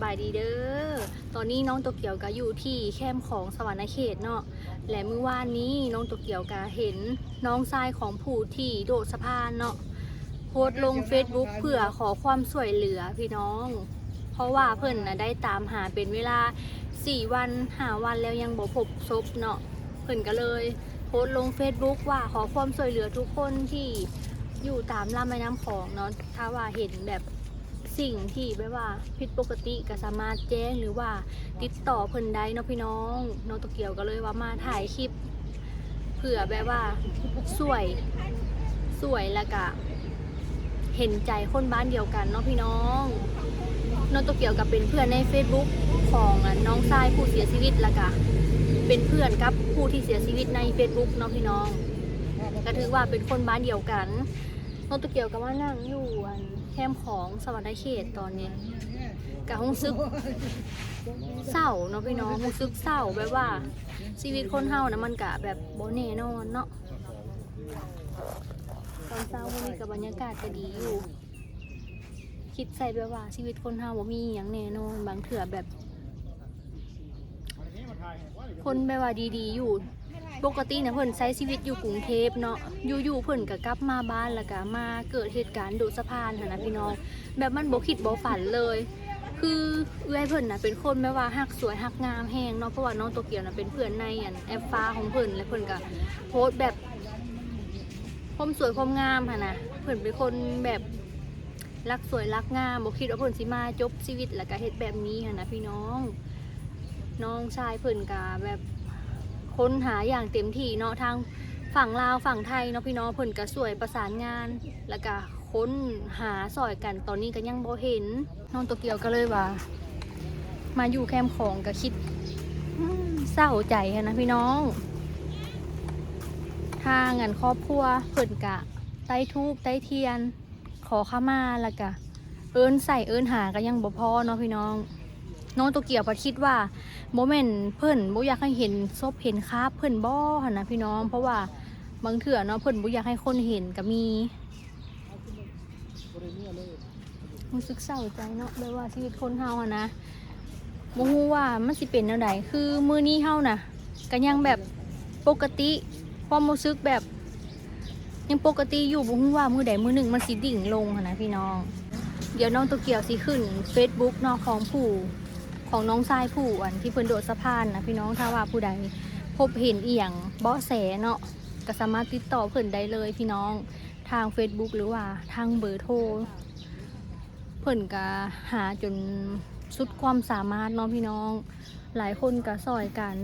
ສະບາຍດີເດີ ຕອນນີ້ນ້ອງໂຕກຽວກະຢູ່ທີ່ແຄມຂອງສະຫວັນນະເຂດເນາະ ແລະ ມື້ວານນີ້ນ້ອງໂຕກຽວກະເຫັນນ້ອງຊາຍຂອງຜູ້ທີ່ໂດດສະພານເນາະ ໂພສລົງເຟສບຸກເພື່ອຂໍຄວາມຊ່ວຍເຫຼືອພີ່ນ້ອງ ເພາະວ່າເພິ່ນນະໄດ້ຕາມຫາເປັນເວລາສີ່ວັນຫ້າວັນແລ້ວ ຍັງບໍ່ພົບສົບເນາະ ເພິ່ນກະເລີຍໂພສລົງເຟສບຸກວ່າຂໍຄວາມຊ່ວຍເຫຼືອທຸກຄົນທີ່ຢູ່ຕາມລຳແມ່ນ້ຳຂອງເນາະ ຖ້າວ່າເຫັນແບບ ສິ່ງທີ່ແບບວ່າຜິດປົກກະຕິກະສາມາດແຈ້ງ ຫຼືວ່າຕິດຕໍ່ເພິ່ນໄດ້ເນາະພີ່ນ້ອງ ນ້ອງໂຕກຽວກະເລີຍວ່າມາຖ່າຍຄລິບ ເພື່ອແບບວ່າຊ່ວຍ ຊ່ວຍ ແລ້ວກະເຫັນໃຈຄົນບ້ານດຽວກັນເນາະພີ່ນ້ອງ ນ້ອງໂຕກຽວກະເປັນເພື່ອນໃນເຟສບຸກຂອງອັນນ້ອງຊາຍຜູ້ເສຍຊີວິດ ແລ້ວກະເປັນເພື່ອນກັບຜູ້ທີ່ເສຍຊີວິດໃນເຟສບຸກເນາະພີ່ນ້ອງ ກະຖືວ່າເປັນຄົນບ້ານດຽວກັນ ນ້ອງໂຕກຽວກະມານັ່ງຢູ່ອັນແຄມຂອງສະຫວັນນະເຂດຕອນນີ້ ກະຮູ້ສຶກເສົ້າເນາະພີ່ນ້ອງ ຮູ້ສຶກເສົ້າແບບວ່າຊີວິດຄົນເຮົານະມັນກະແບບບໍ່ແນ່ນອນເນາະ ຕອນເຊົ້າມື້ນີ້ກະບັນຍາກາດກະດີຢູ່ ຄິດໃສ່ແບບວ່າຊີວິດຄົນເຮົາບໍ່ມີອີ່ຫຍັງແນ່ນອນ ບາງເທື່ອແບບ ຄົນແບບວ່າດີໆຢູ່ ປົກກະຕິນະເພິ່ນໃຊ້ຊີວິດຢູ່ກຸງເທບເນາະ ຢູ່ໆເພິ່ນກະກັບມາບ້ານ ແລ້ວກະມາເກີດເຫດການໂດດສະພານຫັ້ນນະພີ່ນ້ອງ ແບບມັນບໍ່ຄິດບໍ່ຝັນເລີຍ ຄືເອື້ອຍເພິ່ນນະເປັນຄົນແບບວ່າຮັກສວຍຮັກງາມແຮງເນາະ ເພາະວ່ານ້ອງໂຕກຽວນະເປັນເພື່ອນໃນອັນແອັບຟ້າຂອງເພິ່ນ ແລະ ເພິ່ນກະໂພສແບບຄວາມສວຍຄວາມງາມຫັ້ນນະ ເພິ່ນເປັນຄົນແບບ ລັກສວຍລັກງາມ ບໍ່ຄິດວ່າເພິ່ນຊິມາຈົບຊີວິດ ແລ້ວກະເຮັດແບບນີ້ຫັ້ນນະພີ່ນ້ອງ ນ້ອງຊາຍເພິ່ນກະແບບຄົ້ນຫາຢ່າງເຕັມທີ່ເນາະ ທັງຝັ່ງລາວຝັ່ງໄທເນາະພີ່ນ້ອງ ເພິ່ນກະຊ່ວຍປະສານງານ ແລ້ວກະຄົ້ນຫາຊ່ອຍກັນ ຕອນນີ້ກະຍັງບໍ່ເຫັນ ນ້ອງໂຕກຽວກະເລີຍວ່າມາຢູ່ແຄມຂອງກະຄິດ ອືມ ເສົ້າໃຈຫັ້ນນະພີ່ນ້ອງ ທາງອັນຄອບຄົວເພິ່ນກະໄຕ້ທູບໄຕ້ທຽນ ຂໍຂະມາ ແລ້ວກະເອີ້ນໃສ່ເອີ້ນຫາກະຍັງບໍ່ພໍເນາະພີ່ນ້ອງ ນ້ອງໂຕກຽວພັດຄິດວ່າບໍ່ແມ່ນເພິ່ນບໍ່ຢາກໃຫ້ເຫັນສົບເຫັນຄາບເພິ່ນບໍ່ຫັ້ນນະພີ່ນ້ອງ ເພາະວ່າບາງເທື່ອເນາະເພິ່ນບໍ່ຢາກໃຫ້ຄົນເຫັນກະມີ ຮູ້ສຶກເສົ້າໃຈເນາະ ແບບວ່າຊີວິດຄົນເຮົາຫັ້ນນະ ບໍ່ຮູ້ວ່າມັນຊິເປັນແນວໃດ ຄືມື້ນີ້ເຮົານະກະຍັງແບບປົກກະຕິ ຄວາມຮູ້ສຶກແບບ ຍັງປົກກະຕິຢູ່ ບໍ່ຮູ້ວ່າມື້ໃດມື້ໜຶ່ງມັນຊິດິ້ງລົງຫັ້ນນະພີ່ນ້ອງ ດຽວນ້ອງໂຕກຽວຊິຂຶ້ນເຟສບຸກເນາະ ຂອງຜູ້ ຂອງນ້ອງຊາຍຜູ້ອັນທີ່ເພິ່ນໂດດສະພານນະພີ່ນ້ອງ ຖ້າວ່າຜູ້ໃດພົບເຫັນອີ່ຫຍັງເບາະແສເນາະ ກະສາມາດຕິດຕໍ່ເພິ່ນໄດ້ເລີຍພີ່ນ້ອງ ທາງເຟສບຸກ ຫຼືວ່າທາງເບີໂທ ເພິ່ນກະຫາຈົນສຸດຄວາມສາມາດເນາະພີ່ນ້ອງ ຫຼາຍຄົນກະຊ່ອຍກັນ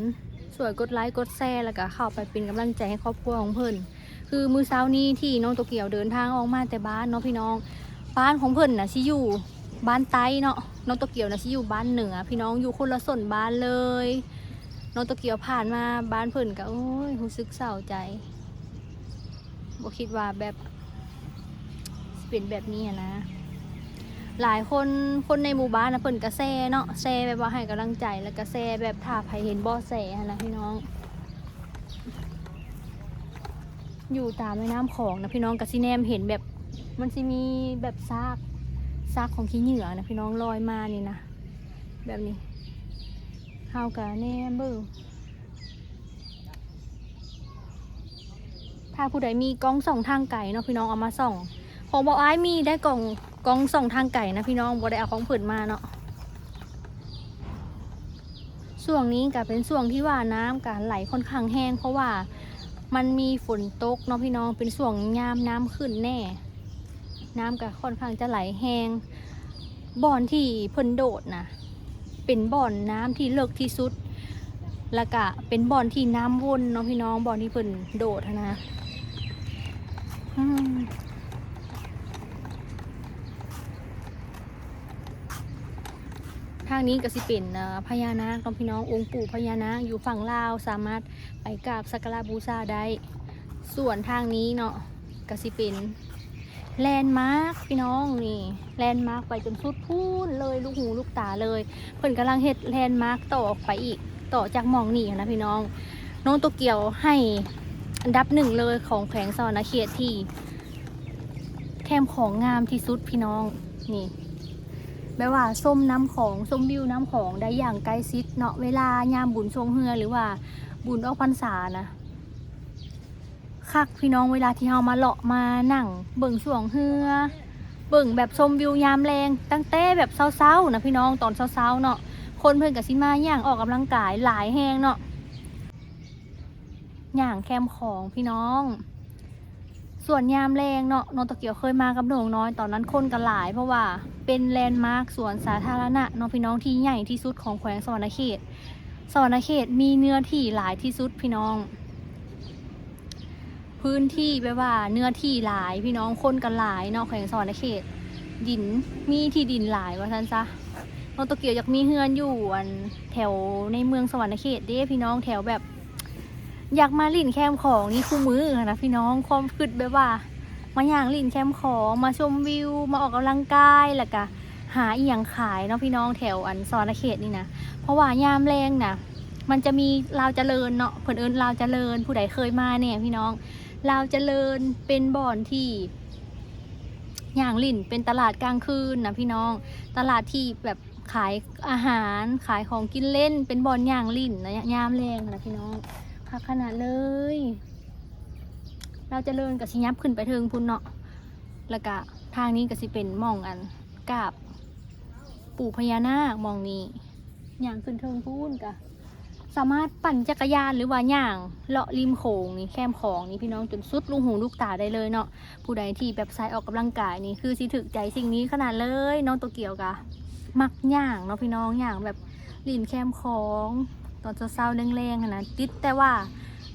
ຊ່ວຍກົດໄລກົດແຊ ແລ້ວກະເຂົ້າໄປເປັນກຳລັງໃຈໃຫ້ຄອບຄົວຂອງເພິ່ນ ຄືມື້ເຊົ້ານີ້ທີ່ນ້ອງໂຕກຽວເດີນທາງອອກມາແຕ່ບ້ານເນາະພີ່ນ້ອງ ບ້ານຂອງເພິ່ນນະຊິຢູ່ບ້ານໃຕ້ເນາະ ນ້ອງໂຕກຽວນະຊິຢູ່ບ້ານເໜືອ ພີ່ນ້ອງ ຢູ່ຄົນລະສົ້ນບ້ານເລີຍ ນ້ອງໂຕກຽວຜ່ານມາບ້ານເພິ່ນກະ ໂອ້ຍ ຮູ້ສຶກເສົ້າໃຈ ບໍ່ຄິດວ່າແບບ ເປັນແບບນີ້ຫັ້ນນະ ຫຼາຍຄົນ ຄົນໃນໝູ່ບ້ານນະ ເພິ່ນກະແຊເນາະ ແຊແບບວ່າໃຫ້ກຳລັງໃຈ ແລ້ວກະແຊແບບຖ້າໃຜເຫັນເບາະແສຫັ້ນນະພີ່ນ້ອງ ຢູ່ຕາມແມ່ນ້ຳຂອງນະພີ່ນ້ອງ ກະຊິແນມເຫັນແບບ ມັນຊິມີແບບຊາກ ຊາກຂອງຂີ້ເຫຍື້ອນະພີ່ນ້ອງ ລອຍມານີ້ນະ ແບບນີ້ ເຮົາກະແນມເບິ່ງ ຖ້າຜູ້ໃດມີກ້ອງສ່ອງທາງໄກເນາະພີ່ນ້ອງ ເອົາມາສ່ອງ ຂອງເບົາອ້າຍມີໄດ້ ກ້ອງ ກ້ອງສ່ອງທາງໄກນະພີ່ນ້ອງ ບໍ່ໄດ້ເອົາຂອງເພິ່ນມາເນາະ ຊ່ວງນີ້ກະເປັນຊ່ວງທີ່ວ່ານ້ຳກະໄຫຼຄ່ອນຂ້າງແຮງ ເພາະວ່າມັນມີຝົນຕົກເນາະພີ່ນ້ອງ ເປັນຊ່ວງຍາມນ້ຳຂຶ້ນແນ່ ນ້ຳກະຄ່ອນຂ້າງຈະໄຫຼແຮງ ບ່ອນທີ່ເພິ່ນໂດດນະ ເປັນບ່ອນນ້ຳທີ່ເລິກທີ່ສຸດ ແລ້ວກະເປັນບ່ອນທີ່ນ້ຳວົນເນາະພີ່ນ້ອງ ບ່ອນທີ່ເພິ່ນໂດດຫັ້ນນະ ອືມ ທາງນີ້ກະຊິເປັນ ເອີ ພະຍານາກເນາະພີ່ນ້ອງ ອົງປູພະຍານາກຢູ່ຝັ່ງລາວ ສາມາດໄປກາບສັກກາລະບູຊາໄດ້ ສ່ວນທາງນີ້ເນາະ ກະຊິເປັນ ແລນມາກພີ່ນ້ອງ ນີ້ແລນມາກໄປຈົນສຸດພຸ້ນເລີຍ ລູກຫູລູກຕາເລີຍ ເພິ່ນກຳລັງເຮັດແລນມາກຕໍ່ອອກໄປອີກ ຕໍ່ຈາກໝ່ອງນີ້ຫັ້ນນະພີ່ນ້ອງ ນ້ອງໂຕກຽວໃຫ້ອັນດັບໜຶ່ງເລີຍຂອງແຂວງສະຫວັນນະເຂດ ທີ່ແຄມຂອງງາມທີ່ສຸດພີ່ນ້ອງ ນີ້ ແບບວ່າຊົມນ້ຳຂອງ ຊົມວິວນ້ຳຂອງໄດ້ຢ່າງໃກ້ຊິດເນາະ ເວລາຍາມບຸນຊ່ວງເຮືອ ຫຼືວ່າບຸນອອກພັນສານະ ຄັກພີ່ນ້ອງ ເວລາທີ່ເຮົາມາເລາະມານັ່ງເບິ່ງຊ່ວງເຮືອ ເບິ່ງແບບຊົມວິວຍາມແລງ ຕັ້ງແຕ່ແບບເຊົ້າໆນະພີ່ນ້ອງ ຕອນເຊົ້າໆເນາະ ຄົນເພິ່ນກໍຊິມາຍ່າງອອກກຳລັງກາຍຫຼາຍແຮງເນາະ ຍ່າງແຄມຂອງພີ່ນ້ອງ. ສ່ວນຍາມແລງເນາະ ນ້ອງໂຕກຽວເຄີຍມາກັບນ້ອງນ້ອຍ ຕອນນັ້ນຄົນກໍຫຼາຍ ເພາະວ່າເປັນແລນມາກສວນສາທາລະນະເນາະພີ່ນ້ອງ ທີ່ໃຫຍ່ທີ່ສຸດຂອງແຂວງສະຫວັນນະເຂດ. ສະຫວັນນະເຂດມີເນື້ອທີ່ຫຼາຍທີ່ສຸດພີ່ນ້ອງ ພື້ນທີ່ແບບວ່າເນື້ອທີ່ຫຼາຍພີ່ນ້ອງ ຄົນກໍຫຼາຍເນາະ ແຂວງສະຫວັນນະເຂດ ດິນ ມີທີ່ດິນຫຼາຍວ່າຊັ້ນຊະ. ນ້ອງໂຕກຽວຢາກມີເຮືອນຢູ່ອັນແຖວໃນເມືອງສະຫວັນນະເຂດເດ້ພີ່ນ້ອງ ແຖວແບບ ຢາກມາຫຼິ້ນແຄມຂອງນີ້ຄູ່ມື້ຫັ້ນນະພີ່ນ້ອງ ຄວາມຄິດແບບວ່າມາຍ່າງຫຼິ້ນແຄມຂອງ ມາຊົມວິວ ມາອອກກຳລັງກາຍ ແລ້ວກະຫາອີ່ຫຍັງຂາຍເນາະພີ່ນ້ອງ ແຖວອັນສະຫວັນນະເຂດນີ້ນະ ເພາະວ່າຍາມແລງນະ ມັນຈະມີລາວຈະເລີນເນາະ ເພິ່ນເອີ້ນລາວຈະເລີນ ຜູ້ໃດເຄີຍມາແດ່ພີ່ນ້ອງ ລາວຈະເລີນເປັນບ່ອນທີ່ຍ່າງຫຼິ້ນ ເປັນຕະຫຼາດກາງຄືນນະພີ່ນ້ອງ ຕະຫຼາດທີ່ແບບ ຂາຍອາຫານ ຂາຍຂອງກິນເຫຼັ້ນ ເປັນບ່ອນຍ່າງຫຼິ້ນນະ ຍາມແລງນະພີ່ນ້ອງ ຄັກຂະໜາດເລີຍ. ລາວຈະເລີນກໍຊິຫຍັບຂຶ້ນໄປເທິງພຸ້ນເນາະ ແລ້ວກະທາງນີ້ກໍຊິເປັນໝ່ອງອັນກາບປູ່ພະຍານາກ ໝ່ອງນີ້ ຍ່າງຂຶ້ນເທິງພຸ້ນກະ ສາມາດປັ່ນຈັກກະຍານ ຫຼືວ່າຍ່າງເລາະລິມໂຂງນີ້ ແຄມຂອງນີ້ພີ່ນ້ອງ ຈົນສຸດລູກຫູລູກຕາໄດ້ເລີຍເນາະ. ຜູ້ໃດທີ່ແບບສາຍອອກກຳລັງກາຍນີ້ ຄືຊິຖືກໃຈສິ່ງນີ້ຂະໜາດເລີຍ. ນ້ອງໂຕກຽວກະມັກຍ່າງເນາະພີ່ນ້ອງ ຍ່າງແບບຫຼິ້ນແຄມຂອງຕອນເຊົ້າໆແລງໆຫັ້ນນະ ຕິດແຕ່ວ່າ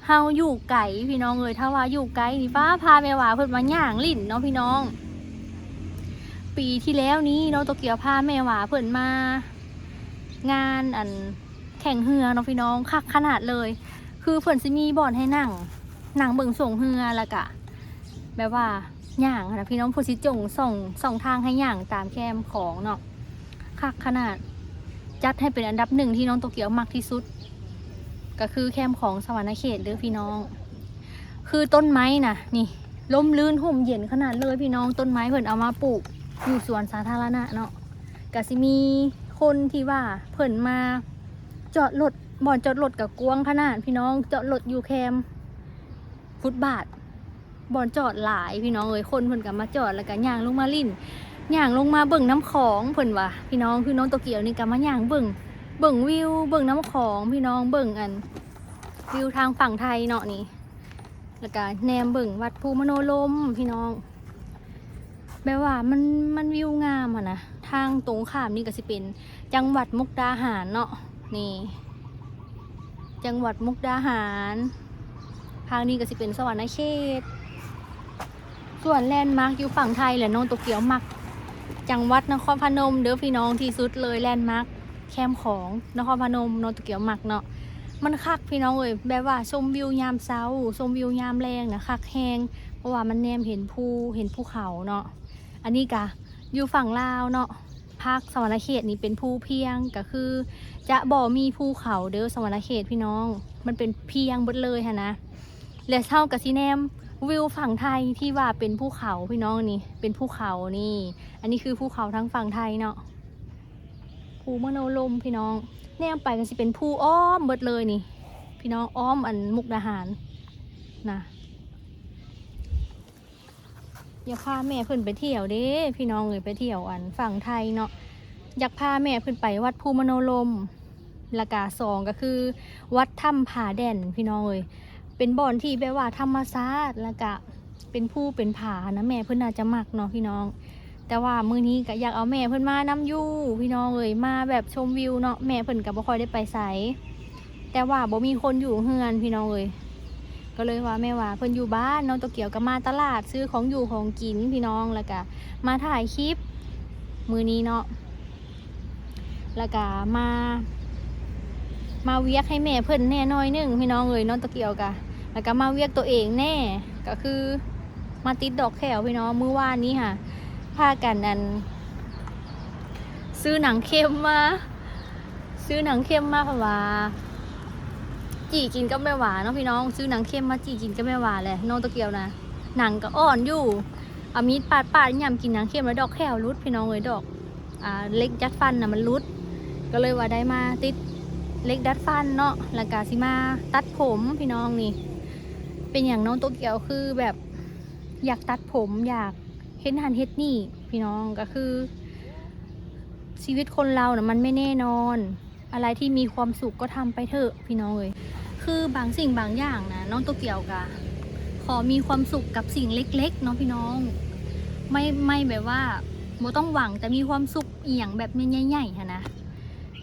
ເຮົາຢູ່ໄກພີ່ນ້ອງເອີຍ. ຖ້າວ່າຢູ່ໃກ້ນີ້ ປ້າ ພາແມ່ຫວາເພິ່ນມາຍ່າງຫຼິ້ນເນາະພີ່ນ້ອງ. ປີທີ່ແລ້ວນີ້ ນ້ອງໂຕກຽວພາແມ່ຫວາເພິ່ນມາ ງານອັນແຂ່ງເຮືອເນາະພີ່ນ້ອງ ຄັກຂະໜາດເລີຍ. ຄືເພິ່ນຊິມີບ່ອນໃຫ້ນັ່ງ ນັ່ງເບິ່ງຊ່ວງເຮືອ ແລ້ວກະແບບວ່າຍ່າງຫັ້ນນະພີ່ນ້ອງ ເພິ່ນຊິຈົ່ງຊ່ອງ ຊ່ອງທາງໃຫ້ຍ່າງຕາມແຄມຂອງເນາະ ຄັກຂະໜາດ. ຈັດໃຫ້ເປັນອັນດັບໜຶ່ງທີ່ນ້ອງໂຕກຽວມັກທີ່ສຸດ ກໍຄືແຄມຂອງສະຫວັນນະເຂດເດີພີ່ນ້ອງ. ຄືຕົ້ນໄມ້ນະ ນີ້ ລົມລື່ນຮົ່ມເຢັນຂະໜາດເລີຍພີ່ນ້ອງ. ຕົ້ນໄມ້ເພິ່ນເອົາມາປູກຢູ່ສວນສາທາລະນະເນາະ. ກະຊິມີຄົນທີ່ວ່າເພິ່ນມາຈອດລົດ ບ່ອນຈອດລົດກະກວ້າງຂະໜາດພີ່ນ້ອງ. ຈອດລົດຢູ່ແຄມຟຸດບາດ ບ່ອນຈອດຫຼາຍພີ່ນ້ອງເອີຍ. ຄົນເພິ່ນກະມາຈອດ ແລ້ວກະຍ່າງລົງມາຫຼິ້ນ ຍ່າງລົງມາເບິ່ງນ້ຳຂອງເພິ່ນວ່າພີ່ນ້ອງ. ຄືນ້ອງໂຕກຽວນີ້ກະມາຍ່າງເບິ່ງ ເບິ່ງວິວ ເບິ່ງນ້ຳຂອງພີ່ນ້ອງ ເບິ່ງອັນ ວິວທາງຝັ່ງໄທເນາະນີ້ ແລ້ວກະແນມເບິ່ງວັດພູມະໂນລົມພີ່ນ້ອງ. ແບບວ່າມັນ ມັນວິວງາມຫັ້ນນະ. ທາງຕົງຂ້າມນີ້ກະຊິເປັນຈັງຫວັດມຸກດາຫານເນາະ ນີ້ ຈັງຫວັດມຸກດາຫານ. ທາງນີ້ກະຊິເປັນສະຫວັນນະເຂດ. ສ່ວນແລນມາກຢູ່ຝັ່ງໄທແຫຼະ ນ້ອງໂຕກຽວມັກຈັງຫວັດນະຄອນພະນົມເດີພີ່ນ້ອງ ທີ່ສຸດເລີຍ ແລນມາກ ແຄມຂອງນະຄອນພະນົມເນາະ ໂຕກຽວມັກເນາະ. ມັນຄັກພີ່ນ້ອງເອີຍ ແບບວ່າຊົມວິວຍາມເຊົ້າ ຊົມວິວຍາມແລງນະ ຄັກແຮງ ເພາະວ່າມັນແນມເຫັນພູ ເຫັນພູເຂົາເນາະ. ອັນນີ້ກະຢູ່ຝັ່ງລາວເນາະ ພາກສະຫວັນນະເຂດນີ້ເປັນພູພຽງ ກະຄືຈະບໍ່ມີພູເຂົາເດີສະຫວັນນະເຂດພີ່ນ້ອງ ມັນເປັນພຽງເບິດເລີຍຫັ້ນນະ. ແລະເຮົາກະຊິແນມວິວຝັ່ງໄທທີ່ວ່າເປັນພູເຂົາພີ່ນ້ອງ ນີ້ເປັນພູເຂົານີ້ ອັນນີ້ຄືພູເຂົາທາງຝັ່ງໄທເນາະ. ພູມະໂນລົມພີ່ນ້ອງ ແນມໄປກະຊິເປັນພູອ້ອມເບິດເລີຍນີ້ພີ່ນ້ອງ ອ້ອມອັນມຸກດາຫານນະ. ຢາກພາແມ່ເພິ່ນໄປທ່ຽວເດ້ພີ່ນ້ອງເອີຍ ໄປທ່ຽວອັນຝັ່ງໄທເນາະ. ຢາກພາແມ່ເພິ່ນໄປວັດພູມະໂນລົມ ແລ້ວກະສອງກະຄືວັດຖ້ຳຜາແດ່ນພີ່ນ້ອງເອີຍ. ເປັນບ່ອນທີ່ແບບວ່າທຳມະຊາດ ແລ້ວກະເປັນພູເປັນຜາຫັ້ນນະ ແມ່ເພິ່ນໜ້າຈະມັກເນາະພີ່ນ້ອງ. ແຕ່ວ່າມື້ນີ້ກະຢາກເອົາແມ່ເພິ່ນມານຳຢູ່ພີ່ນ້ອງເອີຍ ມາແບບຊົມວິວເນາະ. ແມ່ເພິ່ນກະບໍ່ຄ່ອຍໄດ້ໄປໃສ ແຕ່ວ່າບໍ່ມີຄົນຢູ່ເຮືອນພີ່ນ້ອງເອີຍ ກໍເລີຍວ່າແມ່ຫວາເພິ່ນຢູ່ບ້ານ ນ້ອງໂຕກຽວກໍມາຕະຫຼາດຊື້ຂອງຢູ່ຂອງກິນພີ່ນ້ອງ ແລ້ວກະມາຖ່າຍຄລິບມື້ນີ້ເນາະ ແລ້ວກະມາ ມາວຽກໃຫ້ແມ່ເພິ່ນແດ່ໜ້ອຍໜຶ່ງພີ່ນ້ອງເອີຍ ນ້ອງໂຕກຽວກະ ແລ້ວກະມາວຽກໂຕເອງແດ່ ກໍຄືມາຕິດດອກແຂ້ວພີ່ນ້ອງ. ມື້ວານນີ້ຫາ ພາກັນອັນ ຊື້ໜັງເຂັມມາ ຊື້ໜັງເຂັມມາ ເພາະວ່າຈີ່ກິນກັບແມ່ຫວາເນາະພີ່ນ້ອງ. ຊື້ໜັງເຂັມມາຈີ່ກິນກັບແມ່ຫວາແຫຼະ ນ້ອງໂຕກຽວນະ ໜັງກໍອ່ອນຢູ່ ເອົາມີດປາດໆ ຫຍ້ຳກິນໜັງເຂັມແລ້ວດອກແຂ້ວຫຼຸດພີ່ນ້ອງເອີຍ ດອກ ອ່າ ເຫຼັກດັດຟັນນະມັນຫຼຸດ ກໍເລີຍວ່າໄດ້ມາຕິດເຫຼັກດັດຟັນເນາະ ແລ້ວກະຊິມາຕັດຜົມພີ່ນ້ອງ. ນີ້ເປັນຫຍັງນ້ອງໂຕກຽວຄືແບບຢາກຕັດຜົມ ຢາກເຮັດຫັ້ນເຮັດນີ້ພີ່ນ້ອງ ກໍຄືຊີວິດຄົນເຮົານະມັນໄມ່ແນ່ນອນ ອະໄລທີ່ມີຄວາມສຸກກໍທຳໄປເຖາະພີ່ນ້ອງເອີຍ. ຄືບາງສິ່ງບາງຢ່າງນະ ນ້ອງໂຕກຽວກະຂໍມີຄວາມສຸກກັບສິ່ງເລັກໆເນາະພີ່ນ້ອງ ໄມ່ ໄມ່ແບບວ່າບໍ່ຕ້ອງຫວັງ ແຕ່ມີຄວາມສຸກອີ່ຫຍັງແບບໃຫຍ່ໆຫັ້ນນະ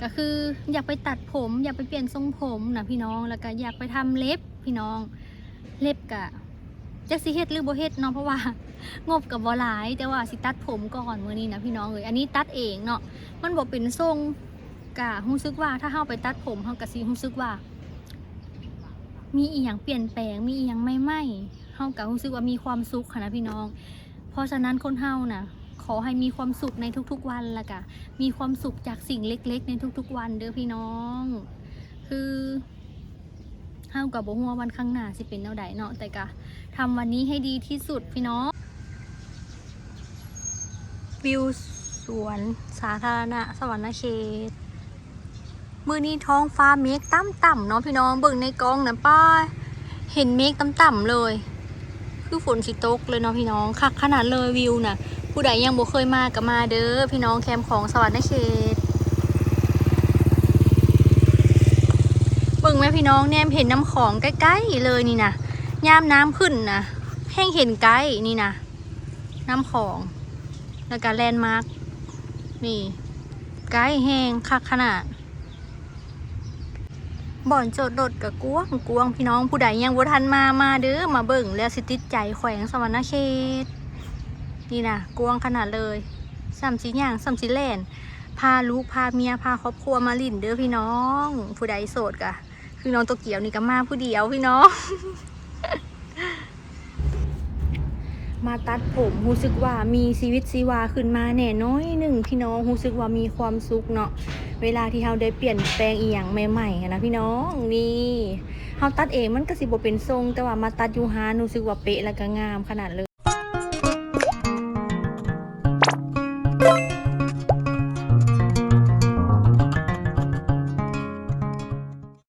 ກໍຄືຢາກໄປຕັດຜົມ ຢາກໄປປ່ຽນຊົງຜົມນະພີ່ນ້ອງ ແລ້ວກະຢາກໄປທຳເລັບພີ່ນ້ອງ. ເລັບກະຈັກຊິເຮັດຫຼືບໍ່ເຮັດເນາະ ເພາະວ່າງົບກະບໍ່ຫຼາຍ ແຕ່ວ່າຊິຕັດຜົມກ່ອນມື້ນີ້ນະພີ່ນ້ອງເອີຍ. ອັນນີ້ຕັດເອງເນາະ ມັນບໍ່ເປັນຊົງ ກະຮູ້ສຶກວ່າຖ້າເຮົາໄປຕັດຜົມ ເຮົາກະຊິຮູ້ສຶກວ່າມີອີ່ຫຍັງປ່ຽນແປງ ມີອີ່ຫຍັງໃໝ່ໆ ເຮົາກະຮູ້ສຶກວ່າມີຄວາມສຸກຫັ້ນນະພີ່ນ້ອງ. ເພາະສະນັ້ນຄົນເຮົານະ ຂໍໃຫ້ມີຄວາມສຸກໃນທຸກໆວັນ ແລ້ວກະມີຄວາມສຸກຈາກສິ່ງເລັກໆໃນທຸກໆວັນເດີພີ່ນ້ອງ. ຄື ເຮົາກໍບໍ່ຮູ້ວ່າວັນຂ້າງໜ້າຊິເປັນແນວໃດເນາະ ແຕ່ກະທຳວັນນີ້ໃຫ້ດີທີ່ສຸດພີ່ນ້ອງ. ວິວສວນສາທາລະນະສະຫວັນນະເຂດ ມື້ນີ້ທ້ອງຟ້າເມກຕ່ຳໆເນາະພີ່ນ້ອງ ເບິ່ງໃນກ້ອງນະ ປ້າ ເຫັນເມກຕ່ຳໆເລີຍ ຄືຝົນຊິຕົກເລີຍເນາະພີ່ນ້ອງ. ຄັກຂະໜາດເລີຍວິວນະ ຜູ້ໃດຍັງບໍ່ເຄີຍມາກໍມາເດີພີ່ນ້ອງ ແຄມຂອງສະຫວັນນະເຂດ. ເບິ່ງແມ້ພີ່ນ້ອງ ແນມເຫັນນ້ຳຂອງໃກ້ໆເລີຍນີ້ນະ ຍາມນ້ຳຂຶ້ນນະ ແຮ່ງເຫັນໃກ້ນີ້ນະ ນ້ຳຂອງ ແລ້ວກະແລນມາກ ນີ້ ໃກ້ແຮງ ຄັກຂະໜາດ. ບ່ອນຈອດລົດກະກວ້າງໆ ພີ່ນ້ອງ ຜູ້ໃດຍັງບໍ່ທັນມາ ມາເດີ ມາເບິ່ງແລ້ວຊິຕິດໃຈແຂວງສະຫວັນນະເຂດ. ນີ້ນະ ກວ້າງຂະໜາດເລີຍ ສ່ຳຊິຍ່າງ ສ່ຳຊິແລ່ນ ພາລູກ ພາເມຍ ພາຄອບຄົວມາຫຼິ້ນເດີພີ່ນ້ອງ. ຜູ້ໃດໂສດກະຄືນ້ອງໂຕກຽວນີ້ກະມາຜູ້ດຽວພີ່ນ້ອງ. ມາຕັດຜົມ ຮູ້ສຶກວ່າມີຊີວິດຊີວາຂຶ້ນມາແດ່ໜ້ອຍໜຶ່ງພີ່ນ້ອງ ຮູ້ສຶກວ່າມີຄວາມສຸກເນາະ ເວລາທີ່ເຮົາໄດ້ປ່ຽນແປງອີ່ຫຍັງໃໝ່ໆຫັ້ນນະພີ່ນ້ອງ. ນີ້ ເຮົາຕັດເອງມັນກະຊິບໍ່ເປັນຊົງ ແຕ່ວ່າມາຕັດຢູ່ຮ້ານ ຮູ້ສຶກວ່າເປະ ແລ້ວກະງາມຂະໜາດເລີຍ.